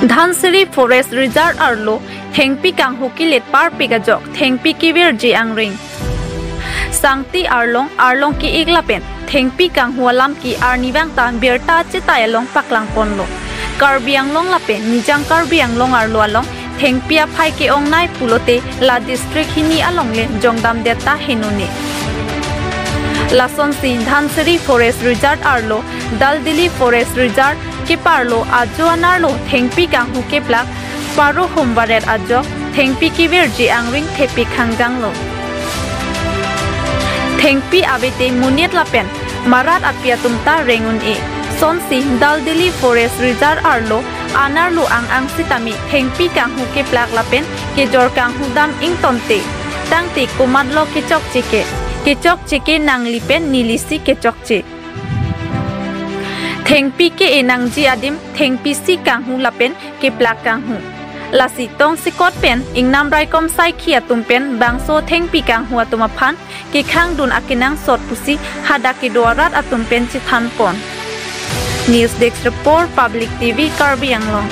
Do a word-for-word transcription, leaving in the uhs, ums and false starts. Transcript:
Dhansiri Forest Reserve arlo thengpi kanghu kelet parpik ajok thengpi kevirji angring. Sangti arlong arlong ke-ik lapen thengpi kanghu alam ke arnivang ta birta chetai along paklangponlo. Karbi Anglong lapen Nijang Karbi Anglong arlo along thengpi aphai ke-ongnei pulote la district hini along le jongdamdet ta henone. Lasonsi Dhansiri Forest Reserve arlo Daldili Forest Reserve keparlo ajo anerlo thengpi kanghu keplak paro humvaret ajok thengpi kevirji angring thepik hangjanglo. Thengpi avete monit lapen marat api atum ta reng un-e. Sonsi Daldili Forest Reserve arlo anerlo ang-ang sitame thengpi kanghu keplak lapen kejor kanghu dam ingtonte tangte komatlo kechokche ke? Kechokche ke nangli pen nelisi kechokche. Thengpi ke-e nangji adim thengpi si kanghu lapen keplak kanghu. Lasi tongsekot pen ingnam raikom saikhi atum pen bangso thengpi kanghu atum aphan kekhangdun akenangsot pusi hadak kedo arat atum pen chethanpon. News Desk Report, Public T V, Karbi Anglong.